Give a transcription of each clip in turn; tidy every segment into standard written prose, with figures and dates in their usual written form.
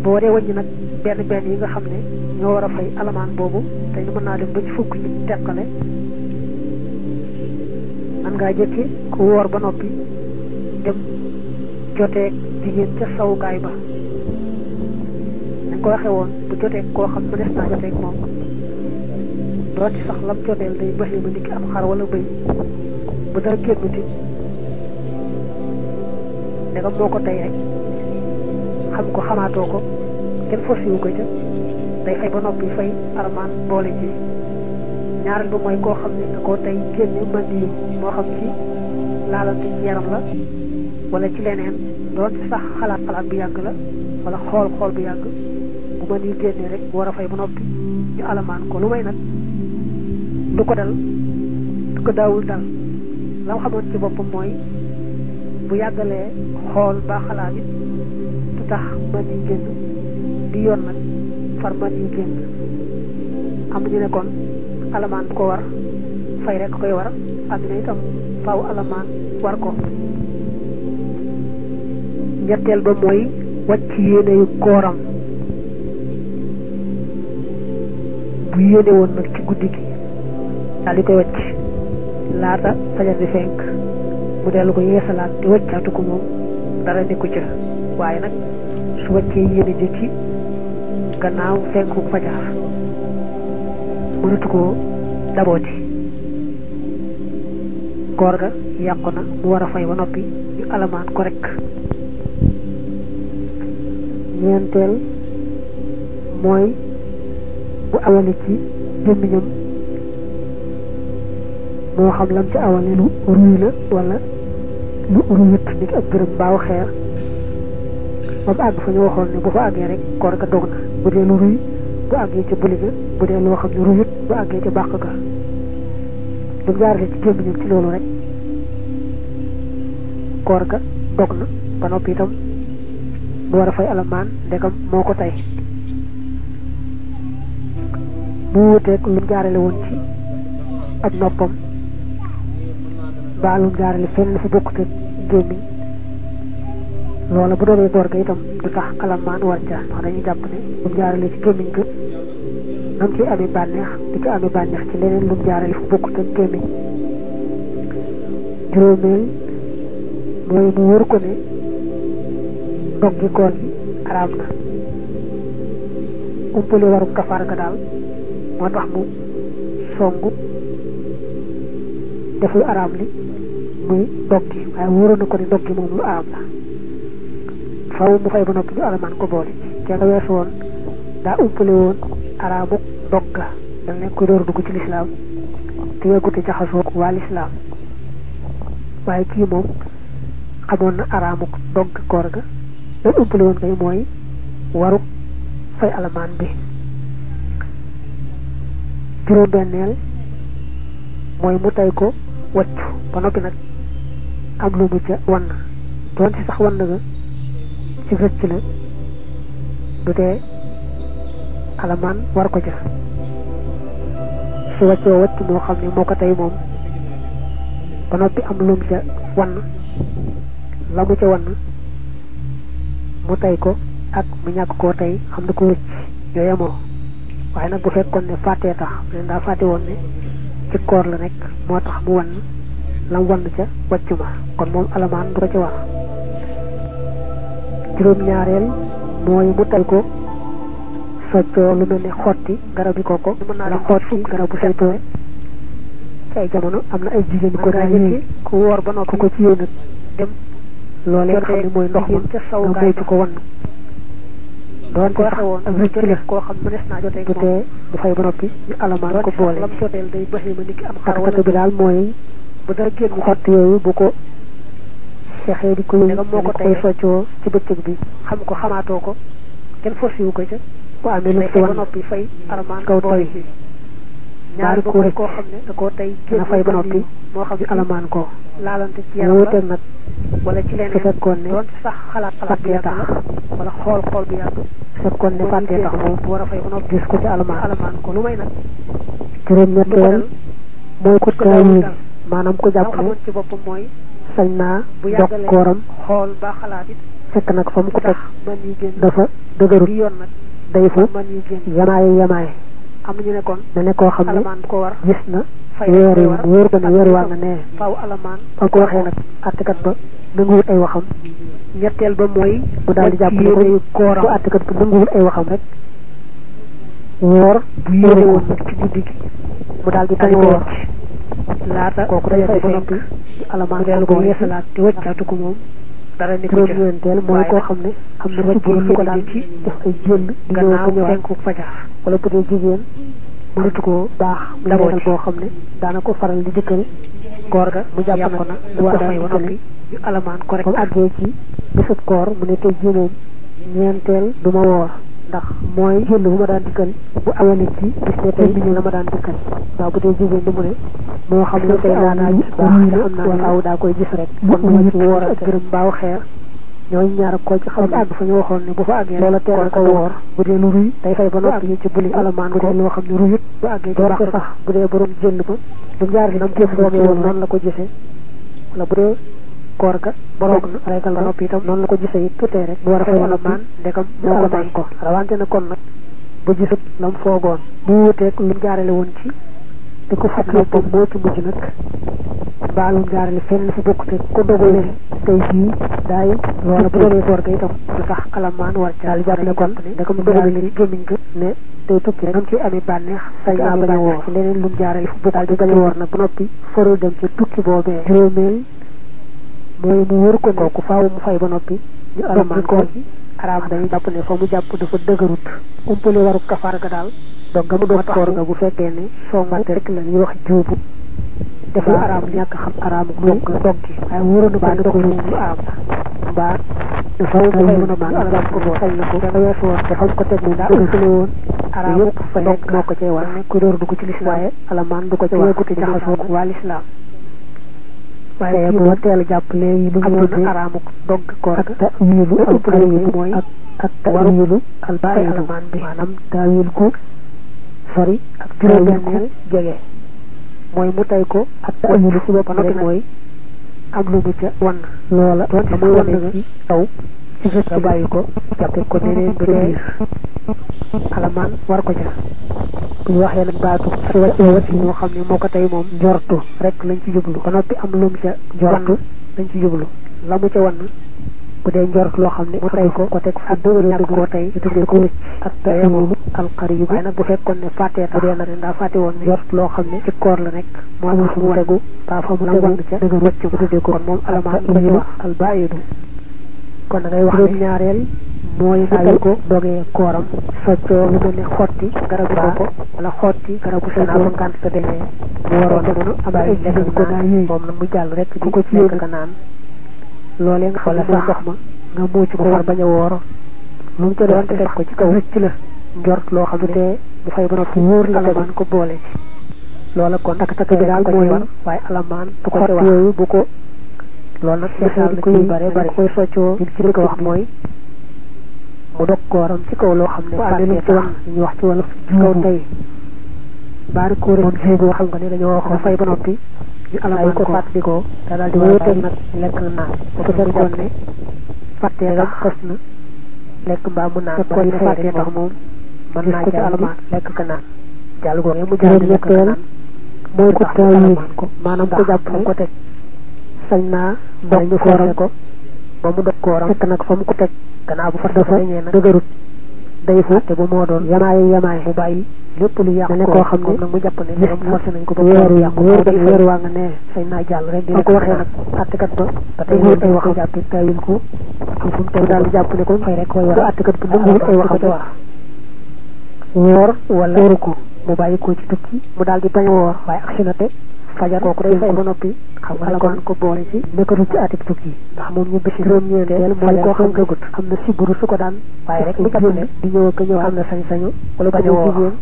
boo dee wàññi nag benn benn yi nga xam ne ñoo war a fay alamaan boobu te ñu mën naa dem ba ci fukk ñu teqale man ngaa jëkki ku woor ba noppi dem joteeg jigéen ca sawukaay ba dañ ko waxee woon bu joteeg koo xam ne mënees naa joteeg moom doon ci sax lam joteel day baxee ba niki am xar wala bëy bu dara génnuti ndegam moo ko tey rek xam ko xamaatoo ko kenn forcé wu ko ca day fay ba noppi fay armaan boole ci ñaareel ba mooy koo xam ne da koo tey génne mandi yu moo xam ci laalante ci yaram la wala ci leneen doon ci sax xalaat bu yàgg la wala xool bu yàgg bu mandi yu génnee rek war a fay ba noppi ñu alamaan ko lu may nag du ko dal du ko daawul dal la nga xamoon ci boppam mooy bu yàggalee xool ba xalaat it du tax mandi yu génn di yoon nag far mandi yu génn am ñu ne kon alamaan bu ko war fay rek koy war am na itam faaw alamaan war ko ñetteel ba mooy wàcc yéene yu kooram bu yéene woon nag ci guddi gi daal di koy wàcc laata fajar di fenk mu dellu ko yeesalaat di wàccaatu ko moom dara nekku ca waaye nag su wàccee yéene ji ci gannaaw fenku fajar mënatu koo dabooti koor ga yàqu na mu war a fay ba noppi ñu alamaan ko rek ñeenteel mooy bu awale ci gémmiñam moo xam lam ci awale lu ruy la wala lu ruyut ni ki ab gërëm mbaaw xeer ba mu àgg fa ñu waxoon ne bu fa àggee rek koor ga dog na bu dee lu ruy bu àggee ca bëli ga bu dee loo xam ne ruyut bu àggee ca bàq ga lu jaarale ci gémmiñam ci loolu rek koor ga dog na ba noppi itam mu war a fay alamaan ndegam moo ko tey bu wuteeg lu jaarale woon ci ab noppam baa lu jaarale fenn fi bokkut ak gémmiñ loola bu doonee koor ga itam du tax alamaan war ca ndax dañuy jàpp ne lu jaarale ci gémmiñ ga nam ci amee bànneex di ci amee bànneex ci leneen lu jaarale fu bokkut ak gémmiñ juróomeel mooy mu wóor ko ne dog gi koor gi araam na umpale waru kafaar ga daal moo tax mu songu def lu araam li muy dog gi waaye wóoroon na ko ne dog gi moom lu araam la faw mu fay ba noppi ñu alamaan ko boole ci nga weesu woon daa umpale woon araamuk dog ga dal ne koy door dugg ci lislaam te yegguti jaxasoo waa lislaam waaye kii moom xamoon na araamuk dog koor ga lan umpale woon kay mooy waruk fay alamaan bi juróom-benneel mooy mu tey ko wàccu ba noppi nag am lu mu ca wann doon ci sax wann ga ci rëcc la du tee alamaan war ko ca su wàccoo wàcc moo xam ne moo ko tey moom ba noppi am lu mu ca wann la mu ca wann mu tey ko ak mu ñàkk koo tey xam na ko rëcc yooyu moo waaye nag bu fekkoon ne fàttee tax leen daa fàtte woon ne ci koor la nekk moo tax mu wann lam wann ca wàcc ma kon moom alamaan du ko ca war juróom-ñaareel mooy mu tey ko soccoo lu mel ne xotti garabi kooko mën naa la xotti garabu saytoo ci ay jamono am na ay jigéen ko daa yëngi ku woor ba noppi ko ci yéen dem loolee nga xam ne mooy ndox ma nga moytu ko wann doon ko waxee woon ak rëcc la koo xam mënees naa jotee bu tee bu fay ba noppi ñu alamaan ko boole xatkata bi daal mooy bu dara génn xott yooyu bu ko xeexee di ko yëngu moo ko koy soccoo ci bëccëg bi xam ko xamaatoo ko kenn forcé wu ko ca bu amee lu ci wan ba noppi fay alamaan kaw toy ñaari ko rek koo xam ne da koo tey na fay ba noppi moo xam ne alamaan ko laalante ci yaram la nag wala ci leneen su fekkoon ne sax xalaat bi tax wala xool bi yàgg su fekkoon ne fàttee tax moom war a fay ba noppi gis ko ci alamaan ko lu may nag juróom-ñetteel mooy ku taawil maanaam ku jàpp ne ci boppam mooy sañ naa dog kooram xool ba xalaat it fekk nag fa mu ko teg dafa dëgërut day fu yamaay am ñu ne kon ne koo xam ne gis na weer yi wóor ko ne weer waa nga nee faaw alamaan fa ko waxee nag àttekat ba nanguwut ay waxam ñetteel ba mooy mu daal di jàpp ne ko kooram bu àttekat ba nanguwut ay waxam rek woor bu yéene woon nag ci guddi gi mu daal di bañ a woor laata kooku day fay ba noppi alamaan dellu ko yeesalaat te wëccaatu ko moom dara nekk ci juróom-ñeenteel mooy koo xam ne am na rëbb lu ko daal ci def ay jël di gannaaw fenku fajar wala bu dee jigéen mënatu ko baax mu leeral boo xam ne daana ko faral di dikkal koor ga mu jàpp ko na lu war a fay ba noppi ñu alamaan ko rek comme àggee ci bésub koor mu ne tey jii moom ñeenteel du ma woor ndax mooy jël bu ma daan dikkal bu awale ci gis ne tey bi ñu la ma daan dikkal waaw bu dee jigéen di mu ne moo xam ne tey daanaa gis baax te xam naa ne faaw daa koy gis rek kon du ma ci woor ak gërëm mbaaw xeer ñooñu ñaar ko ci xam àgg fa ñu waxoon ne bu fa àggee loola teel ko woor bu dee lu ruy day fay ba noppi ñu ci buli alamaan bu dee loo xam ne ruyut bu àggee ci baax sax bu dee borom jënd ba du jaar li nam képp foogee woon noonu la ko gisee wala bu dee koor ga borom regal ba noppi itam noonu la ko gisee it tutee rek bu war a fay alamaan ndekam moo ko may ko rawante na kon nag ba gisut lam foogoon bu wuteeg lu jaarale woon ci di ko fat boppam moo ci mujj nag mbaalum jaarale fenn fi bokkute ko dogale tey jii daay loola bu dolee koor ga itam du tax alamaan war ca daal jàpp ne kon ndekam dogale li gémmiñ ga ne tey tukki rek am ci amee bànneex sañ naa bañ a woor leneen lu jaarale fu bokk daal di bañ a woor nag ba noppi farul dem ci tukki boobee juróomeel mooy mu wóor ko ne kooku faaw mu fay ba noppi ñu alamaan koor gi araam dañuy jàpp ne fa mu jàpp dafa dëgërut umpale waru kafaar ga daal donc nga mu doon koor ga bu fekkee ne songate rek la ñuy wax juubu dafa araam ñàkk xam araam muy dog gi waaye wóoroon na baa dog lu araam mbaa dafa mën a maan alamaan ko boo sañ na ko da weesu woon te xam ko teg ni daa umpale woon araam yëpp fa nekk moo ko cay war ku door dugg ci lislaam waaye alamaan du ko ca war yëgute jaxasoo waa lislaam waaye bu ma teel a jàpp léegi lu ñu wute araamu dog koor ak tawilu alqariib mooy ak tawilu albaid alamaan bi maanaam tawil ku sori ak juróom-benneel jege mooy mu tey ko ak tawilu ci boppam rek mooy am lu mu ca wan loola doon muy wan nga ci taw ci fekk nga bàyyi ko jàppe ko neneen ba diir alamaan war ko ca bu ñu waxee nag baatu ci ñoo xam ne moo ko tey moom njortu rek lañ ci jublu ba noppi am lu mu ca njortu lañ ci jublu la mu ca wan bu dee njort loo xam ne mu tey ko teg fa ñàkk koo tey ñu tuddee ko wëcc ak tayammum alqariib waaye nag bu fekkoon ne fàttee tax dee na ne daa fàtte woon ne njort loo xam ne ci koor la nekk moo amul fu mu tegu ba fa mu tegu ca dëgg wëcc bu tuddee ko kon moom alamaan lu ñu wax albaidu kon da ngay wax ne ñaareel mooy saa ko dogee kooram soccoo lu mel ne xotti garabu ko wala xotti garabu sa naa ba ngànt sa demee mu waroon jamono am ay lekk ko naan moom nag mu jàll rek ku ko ci lekk ka naan loolee nga xam ne mooy ndox ma nga muuc ko war bañ a woor lu mu ca doon te def ko ci kaw rëcc la njort loo xam ne te mu fay ba noppi wóor la alamaan ko boole ci loola kon takk bi daal mooy war waaye alamaan bu ko wax yooyu bu ko loolu nag seetal na koy bare bare koy soccoo li ci ko wax mooy mu dog kooram ci kaw loo xam ne fàtte ci wan ñu wax ci wala ci kaw tey baari kóore moom juuboo xam nga ne dañoo wax dafay ba noppi ñu alamaan ko fàttalikoo te daal di wóoteeg nag lekk na naan bu ko fekkoon ne fàttee rek xës na lekk mbaa mu naan ba ne fàttee tax moom mën naa ci alamaan lekk ka naan jàll googee mu jàll lekk ka naan mooy ko taawil ko maanaam ko jàpp ne ko teg sañ naa dog ñu kooram ko ba mu dog kooram fekk nag fa mu ko teg gannaaw bu fa dafa dëgërut day fu te bu moo doon yamaay mu bàyyi lépp lu yàqu koo xam ne nag mu jàpp ne ñoom forcé nañ ko ba weeru yàqu weer waa nga ne sañ naa jàll rek dina ko waxee nag àttekat ba tey wut ay waxam jàpp tawil ko am fu mu teg daal di jàpp ne ko fay rek koy war àttekat ba nanguwut ay waxam ca war woor wala wóoru ko mu bàyyi ko ci tukki mu daal di bañ a woor waaye ak sinate fajar kooku day fay ba noppi xam nga alamaan ko boole ci nekkatu ci atib tukki ndax moom ñu bisi juróom-ñeenteel mooy koo xam gagut am na siburu su ko daan waaye rek mu jàpp ne di ñëw ak ñëw am na sañ-sañu wala bañ a woor jigéen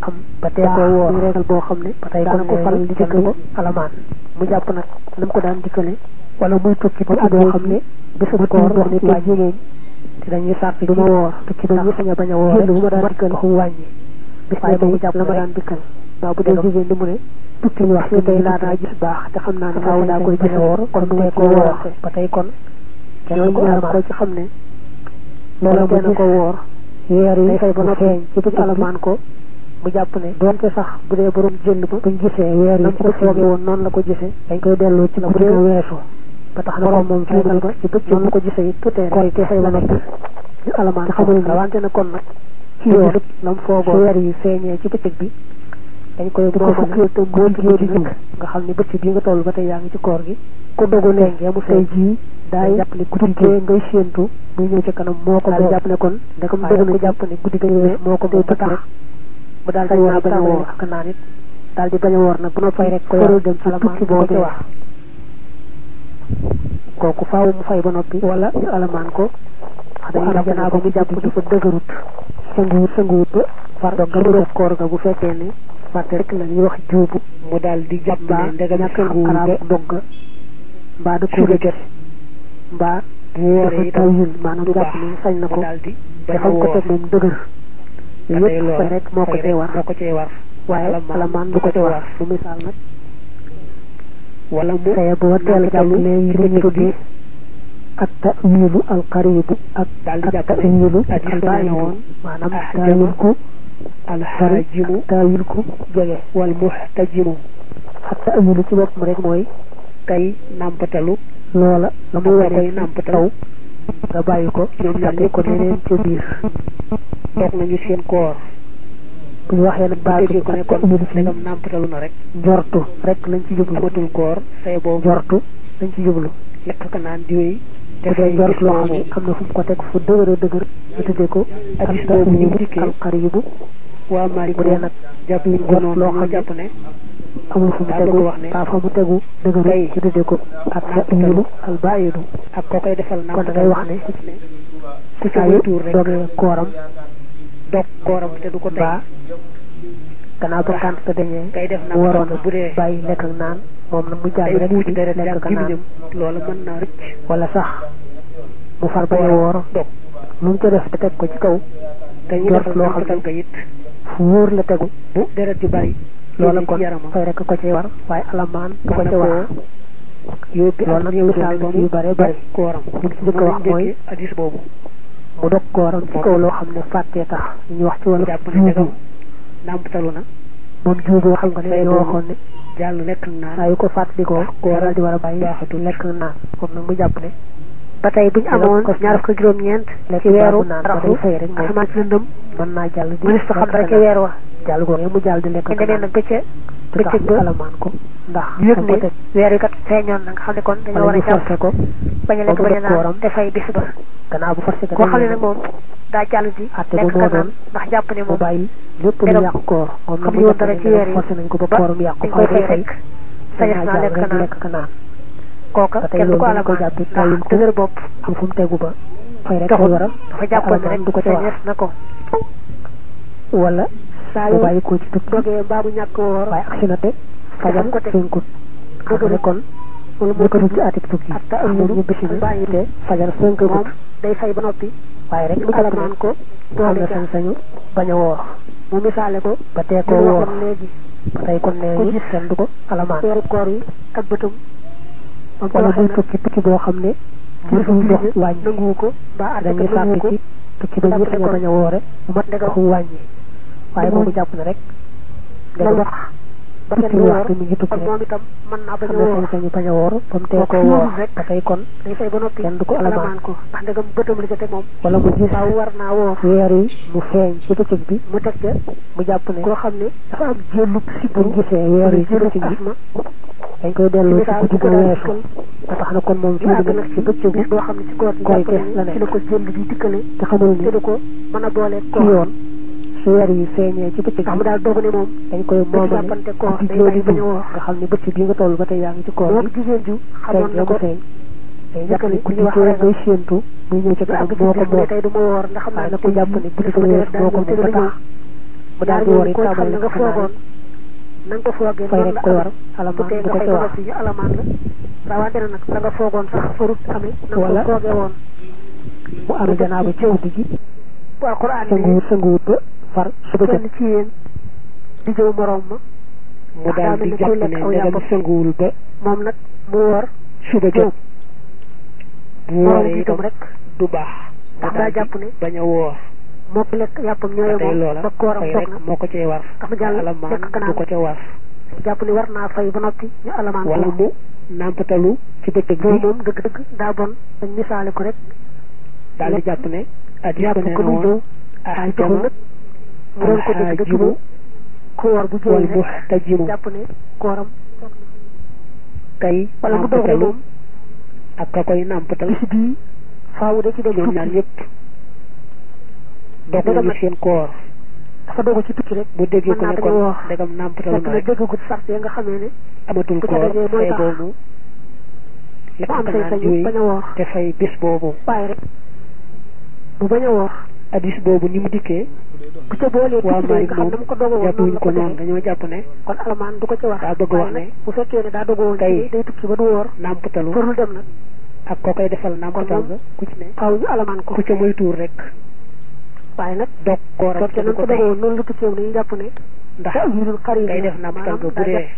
am ba tee koo woor ñu reegal boo xam ne ba tey kon ko faral di dikkal ko alamaan mu jàpp nag na mu ko daan dikkale wala muy tukki ba at boo xam ne bésub koor wax ne waa jigéen te dañuy sàrt du ma woor tukki ba ñu sañ a bañ a woor bu ma daan dikkal xum wàññi bis ne mu jàpp la ma daan dikkal waaw bu dee jigéen di mu ne tukki ñu wax ni tey laa daa gis baax te xam naa ne faaw daa koy bañ a woor kon du may koo woor ba tey kon kenn ko alamaan ko ci xam ne loola kenn ko woor weer yi fay ba noppi ci bëgg alamaan ko mu jàpp ne doonte sax bu dee borom jënd ba buñ gisee weer yi ci ko foogee woon noonu la ko gisee dañ koy delloo ci bu dee weesu ba tax na borom moom juumal ba ci bëccëg noonu la ko gisee it tutee koy te fay ba noppi ñu alamaan xamul ne wante na kon nag ci yoon lam foogoo weer yi feeñee ci bëccëg bi dañ koy boo fukkee te góor gi nga xam ne bëccëg bi nga toll ba tey yaa ngi ci koor gi ko dogu léegi mu tey jii daay jàpp ne guddi gee ngay séentu muy ñëw ci kanam moo ko daal jàpp ne kon ndekam dogu na jàpp ne guddi ga moo ko ba tax bu daal di woor bañ a woor ak naan it daal di bañ a woor nag bu noppay rek ko yor dem ci tukki boo ci wax kooku faaw mu fay ba noppi wala ñu alamaan ko wax dañuy jàpp naa ba mu jàpp dafa dëgërut sanguwut ba far nga koor ga bu fekkee ne fàtte rek la ñuy wax juubu mu daal di jàpp ne ndegam sanguwul ba dogg mbaa da ko jot mbaa dafa tawul maanaam jàpp ne sañ na ko te xam ko teg moom dëgër yëpp fay rek moo ko cee war waaye alamaan du ko ci war bu misaal nag wala mu fay boo teel jàpp léegi li ñu tuddee ak ta'wilu al qaribu ak ta'wilu al ba'id maanaam taawil ko al haajimu taawil ko jege wal muhtajimu ak ta'wilu ci boppam rek mooy kay nàmpatalu loola la muy waree nàmpatalu nga bàyyi ko ñoom sànni ko neneen ca biir toog nañu seen koor bu ñu waxee nag baatu ko ne kon ndegam nàmpatalu na rek njortu rek lañ ci jublu amatul koor say boobu njortu lañ ci jublu lekk ka naan diwéy te fay njort loo xam ne am na fu mu ko teg fu dëgër a dëgër ñu tuddee ko addis boobu ñu dikkee alqaribu waa Maalik bu dee nag jàpp liñ ko noonu loo xam jàpp ne amul fu mu tegu wax ne fa mu tegu dëgër ñu tuddee ko ak ta'wilu al ba'idu ak ko koy defal na kon da ngay wax ne ci saa yu dogee kooram dog kooram te du ko tey gannaaw ba ngànt te dañee kay def na waroon bu dee bàyyi lekk ak naan moom nag mu jàll rek ci lekk ak naan loolu mën naa rëcc wala sax mu far bañ a woor dog lu mu ca def te teg ko ci kaw te ñu def loo xam ne it fu wóor la tegu bu deret ju bari loolu kon fay rek ko ci war waaye alamaan du ko ci war yóbbi loolu nag misaal na yu bare bari kooram li ci njëkk a wax mooy addis boobu mu dog kooram ci kaw loo xam ne fàttee tax ñu wax ci wala juubu nàmptalu na moom juubu xam nga ne dañoo waxoon ne jàll lekk naan saa yu ko fàttalikoo kooral di war a bàyyi baaxatu lekk naan moom nag mu jàpp ne ba tey buñu amoon ñaar fukk juróom-ñeent ci weeru raxu asamaan ci lëndëm mën naa jàll di mënees xam rek weer wa jàll googu mu jàll di lekk naan nag bëccëg ba alamaan ko ndax yëg ne weer wi kat feeñoon na nga xam ne kon dañoo war a jàpp ko bañ a lekk bañ a naan te fay bis ba gannaaw bu forcé koo xam ne nag moom daa jàll di lekk ka naan ndax jàpp ne moom bàyyi lépp lu yàq koor moom nag mu jàpp ne dara ci weer yi forcé nañ ko ba kooram yàqu dañ koy fay fekk sañes naa lekk ka naan kooka kenn du ko alamaan ndax dëgër bopp am fu mu tegu ba fay rek taxul waral dafa jàppoon rek du ko ci wax na ko wala saa yu bàyyi ko ci tukki dogee mbaa bu ñàkk woor waaye ak si na te fajal ko fenkut xam ne kon wala moo ko ci atib tukki ak ta amul ñu bisi bàyyi te fajal fenkut moom day fay ba noppi waaye rek lu alamaan ko doole sañ-sañu bañ a woor mu misaale ko ba tee koo woor léegi ba tey kon léegi kenn du ko alamaan weeru koor yi ak bëtam wala buy tukki boo xam ne gisul ndox wàññi nanguwu ko ba dañuy sàkk ci tukki ba ñu sañ a bañ a woore bu mat ndoxu wàññi waaye moom jàpp na rek nga wax ba kenn waxtu mi ngi tukki moom itam mën naa bañ a woor sañ bañ a woor ba mu tee koo woor ba tey kon day fay ba noppi kenn du ko alamaan ko ndax ndegam bëtam li ca teg moom wala mu gis waaw war naa woor weer yi mu feeñ ci bëccëg bi mu teg ca mu jàpp ne koo xam ne dafa am jëlub si bu gisee weer yi ci bëccëg bi dañ koy delloo ci guddi ga weesu ba tax na kon moom ci nag ci bëccëg bi doo xam ne ci koor des la ne ci la ko jël bi dikkale te xamul ni te ko mën a boole ko yoon su weer yi feeñee ci bëccëg bi daal doog ne moom dañ koy moomale koor day bàyyi bañ a woor nga xam ne bëccëg bi nga toll ba tey yaa ngi ci koor bi jigéen ju xamoon na ko feeñ day jàpp ne ku ñu wax rek ngay séentu muy ñëw ci kanam moo ko moom tey du ma woor ndax xam naa ne ku jàpp ne guddi ga weesu moo ko moom ba tax mu daal di woor yi tàmbali nga foogoon na nga ko foogee fay rek koy war alamaan du ko ci wax alamaan la rawante na nag la nga foogoon sax farut amee na nga ko foogee woon mu amee janaaba ci guddi gi bu alquran sanguwut ba far suba kenn ci yéen di jëw morom ma mu daal di jàpp ne ndegam sanguwul ba moom nag mu woor suba jot bu wooree itam rek du baax ndax daa jàpp ne bañ a woor moo ko lekk yàppam ñooy moom ba kooram toog na moo ko cay war dafa jàll alamaan lekk du ko ca war jàpp ne war naa fay ba noppi ñu alamaan wala mu nàmpatalu ci bëccëg bi moom dëgg-dëgg daa bon dañ misaale ko rek daal di jàpp ne addis ba nee ko na muy woon ay taxul nag mu doon ko dëgg-dëgg ba ku woor bu wal jooy muhtajimu jàpp ne kooram kay wala mu doog ne moom ak ka koy nàmpatal bis bii faaw da ci dem ñoom ñaar tukki ñëpp dog nañu seen koor dafa doog ci tukki rek bu déggee ko ne mën naa kon wax ndegam nàmpatalu fekk na na rek déggagut sart ya nga xamee ne amatul bu ca koor dajee mooy fay tax boobu lekk mu am ak naan sañ-sañu juy bañ a woor te fay bis boobu waaye rek bu bañ a woor addis boobu ni mu dikkee bu ca boolee waa tukki nga xam ne mu ko dogo woon jàppuñ noonu la ko ko noonu defee dañoo jàpp ne kon alamaan du ko ci wax daa bëgg wax ne bu fekkee ne daa dogo woon kay ci day tukki ba du woor nàmpatalu farul dem nag ak koo koy defal nàmpatal nga ku ci ne faaw ñu alamaan ko ku ca moy tuur rek waaye nag dog kooram fekkee nañ ko ko tey dogo woon noonu la tukki woon dañuy jàpp ne ndax yurul xarit kay def nàmpatal nga bu dee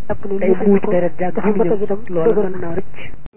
jàpp ne day buuj deret jàgg dafa jëm ba teg itam loolu dëgër mën na naa rëcc